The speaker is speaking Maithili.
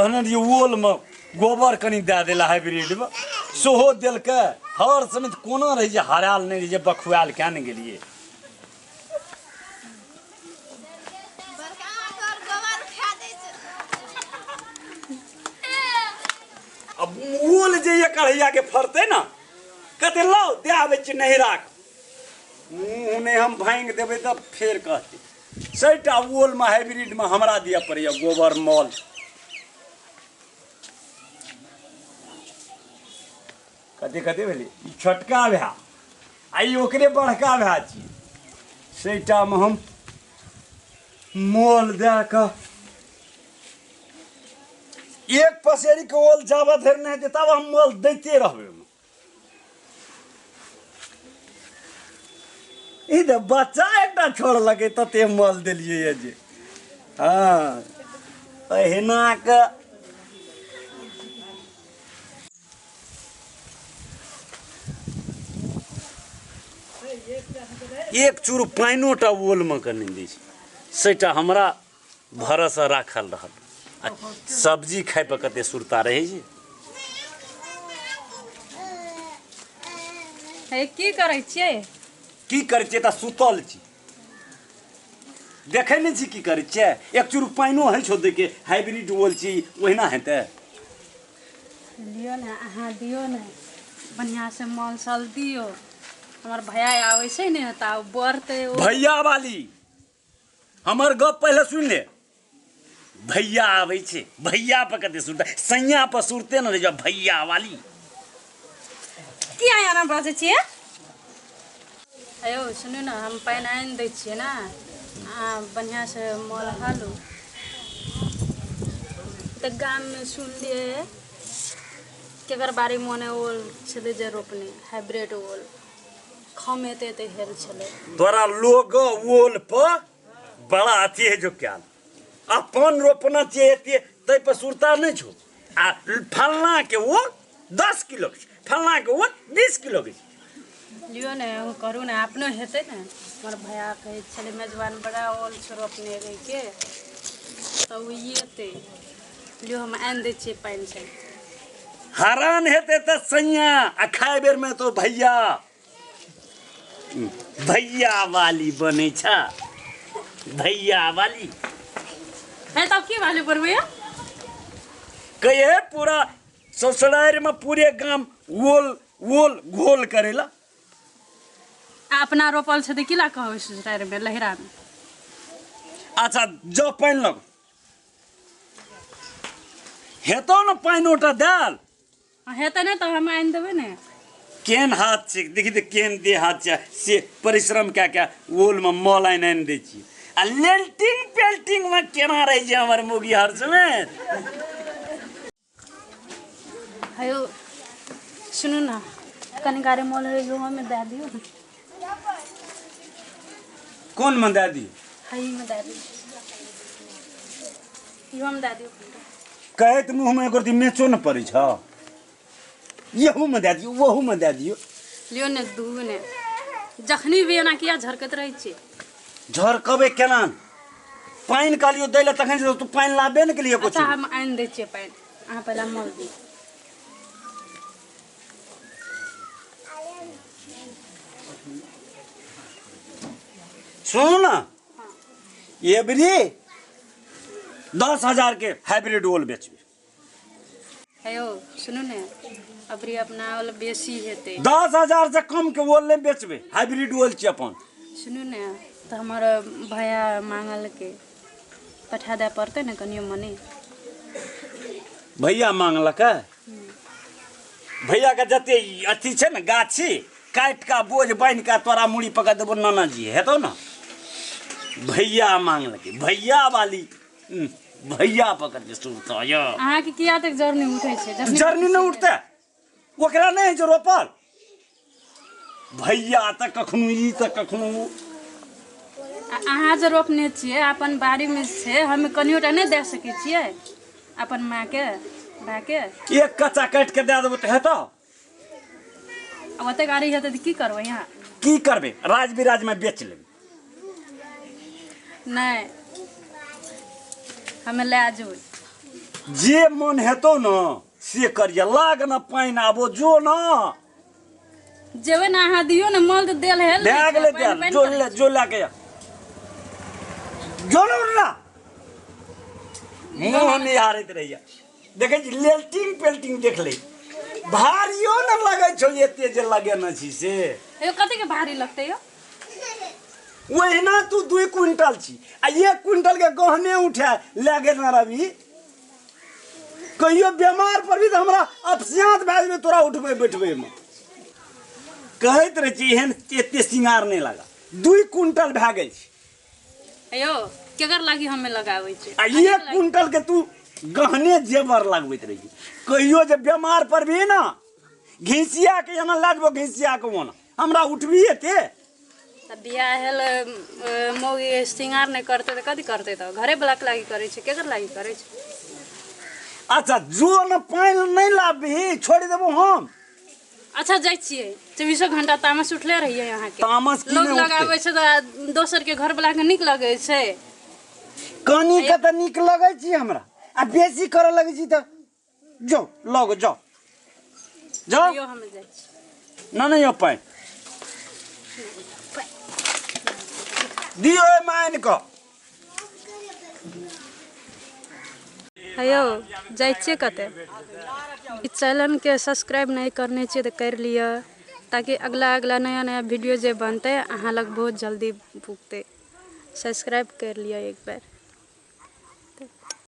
कहने रहियै ओलमे गोबर कनि दए देला हाइब्रिडमे, सेहो देलकै। हर समय तऽ कोना रहै छै, हरायल नहि रहै छै, बखुआयल किया ने गेलियै। अब ओल जे एक अढ़ैया के फड़तै ने, कहते लाउ दए आबै छी नैहराक, मुँह नहि हम भाँगि देबै तऽ फेर कहतै। सैटा ओलमे हाइब्रिडमे हमरा दिअ पड़ैए गोबर मल। कते कते भेलै ई छोटका भाय आ ई ओकरे बड़का भाय छियै। सैटामे हम मोल दए कऽ एक पसेरीके ओल जाबऽ धरि नहि हेतै ताबऽ हम मोल दैते रहबै ओहिमे। ई तऽ बच्चा एकटा छोड़लकै तते मल देलियै ये जे। हँ एहिना के एक चूर पानिओ टा ओलमे के नहि दै छै, सेटा हमरा भरोसा राखल रहल। आ सब्जी खाइ पर कते सुरता रहै छै। हे की करै छियै? की करै छियै तऽ सुतल छी, देखै नहि छी की करै छियै। एक चूर पानिओ होइ छौ दैके, हाइब्रिड ओल छी ओहिना हेतै। लियौ ने अहाँ, दियौ ने बढ़िआँसँ मल सल दियौ। हमर भैया आबै छै ने तऽ बढ़तै। भैया वाली हमर गप पहिले सुनि ले। भैया आबै छै, भैया पर कते सुरता, सैया पर सुरते ने रहि भैया वाली। की एना बाजै छियै? अयौ सुनू ने, हम पानि आनि दै छियै ने, अहाँ बढ़िआँसँ मल हालू। तऽ गाममे सुनलियै केकर बाड़ी मोने ओल छलै जे रोपने हाइब्रिड ओल खम एते एते हेल छलै। तोरा लोग ओल पर बड़ा अथी है जो क्या अपन रोपना चाहिए एते तै पर सुरता नहीं छो। आ फलना के ओल 10 किलो के, फलना के ओल 20 किलो के। लियो ने ओ करू ने, अपनो हेतै ने। हमर भैया कहै छलै मेजबान बड़ा ओल छै रोपने रहि के, तऽ ओ एतै। लियो हम आनि दै छियै पानि से। हरान हेतै तऽ सैया आ खाय बेर में तो भैया भैया वाली बनै छ, भैया वाली। है तब की वाली बनबैया? कहिए पूरा ससुरारि में पूरे गाम ओल ओल घोल करेला। अपना रोपल छै तऽ की ला कहबै ससुरारि में लहिरा में? अच्छा जो पानि लग हेतौ ने पानि ओटा दाल हेतै ने तऽ हम आनि देबै ने। केहन हाथ छै देखी तऽ, केहन देह हाथ छै से परिश्रम कए कए ओलमे मल आनि आनि दै छियै। आ लेल्टिंग पेल्टिंगमे केना रहै छै हमर मौगी हर समय। हेयौ सुनू ने, कनि गाड़ी मोल है इहोमे दए दियौ ने। कोन मे दए दियौ? हईमे दए दियौ, इहोमे दए दियौ। कहैत मुँहमे एको रत्ती मेचो ने पड़ै छ। इहोमे दए दियौ ओहूमे दए दियौ। लियौ ने दू ने, जखनी भी एना किया झरकैत रहै छियै? झरकबै केना? पानि कहलियौ दै लए तखन तू पानि लाबे ने केलियै कुछ। अच्छा हम आनि दै छियै पानि, अहाँ पहिले मोल दियौ। सुनू ने, एबरी 10,000 के हाइब्रिड ओल बेचबै। हेयौ सुनू ने, अबरी अपना ओल बेसी हेतै। 10,000 से कम के ओल नहि बेचबै, हाइब्रिड ओल छै अपन। सुनू ने, तऽ हमर भैया मांगलकै, पठा दए पड़तै ने कनियो मनी। भैया मांगलकै? भैया के जते अथी छै ने गाछी काटि कऽ बोझ बान्हि कऽ तोरा मुड़ी पकड़ देबो नाना जी, हेतौ ने? भैया मांगलकै, भैया वाली भैया पकड़ के सुनता यौ। अहाँके किया तक जरनी उठै छै? जरनी नहि उठतै, ओकरा नहि होइ छै रोपल। भैया तऽ कखनो ई तऽ कखनो ओ। अहाँ जे रोपने छियै अपन बाड़ीमे छै, हम कनियोटा नहि दए सकै छियै अपन माँके भायके? एक कच्चा काटि के दए देबो तऽ हेतौ? ओते गाड़ी हेतै तऽ की करबै यहाँ? की करबै, राज बिराजमे बेच लेबै। नहि हमे लए जेबै। जे मन हेतौ न से करिया। लाग न पानि आबो जो न जेबै ने अहाँ दियौ ने मल तऽ देल हेल भए गेलै देल जो ले जो लए के जो ने मुँह निहारैत रहैया। देखै छी लेल्टिंग पेल्टिंग देख ले भारियो ने लगै छौ एते जे लगेने छी से। यो कते के भारी लगतै यो? ओहिना तू 2 क्विंटल छी आ 1 क्विंटल के गहने उठा लए गेल ना रवि। कहियो बेमार पड़बी तऽ हमरा अपस्याँत भए जेबै तोरा उठबै बैठबै मे। कहैत रहै छी एहन एते सिंगार नहि लगा। 2 क्विंटल भए गेल छी। यो केकर लागी हमे लगाबै छी? आ 1 क्विंटल के तू गहने जेवर लगबैत रही। कहियो जे बेमार पड़बी ना घिसिया के एना लए जेबो घिसिया के ओना हमरा उठबी एते। तऽ बियाह हेल मौगी सिंगार नहि करतै तऽ कथी करतै? तऽ घरे वाला के लागी करै छै, केकर लागी करै छै? अच्छा जो न पानि नहि लाबही छोड़ि देबो हम। अच्छा जाइ छियै 24 घंटा तामस उठले रहियै अहाँके। तामस की लोग लगाबै छै तऽ दोसर के घर वाला के नीक लगै छै। कनी के तऽ नीक लगै छी हमरा आ बेसी करऽ लगै छी तऽ जो लग जाओ जाओ। यो हम जाइ छी। ना नहीं हो पानि दियो एहिमे आनि कऽ। हेयौ जाइ छियै कतऽ? ई चैनलके सब्सक्राइब नहि करने छियै तऽ करि लिअ ताकि अगला अगला नया नया वीडियो जे बनतै अहाँ लग बहुत जल्दी पुगतै। सब्सक्राइब करि लिअ एक बेर।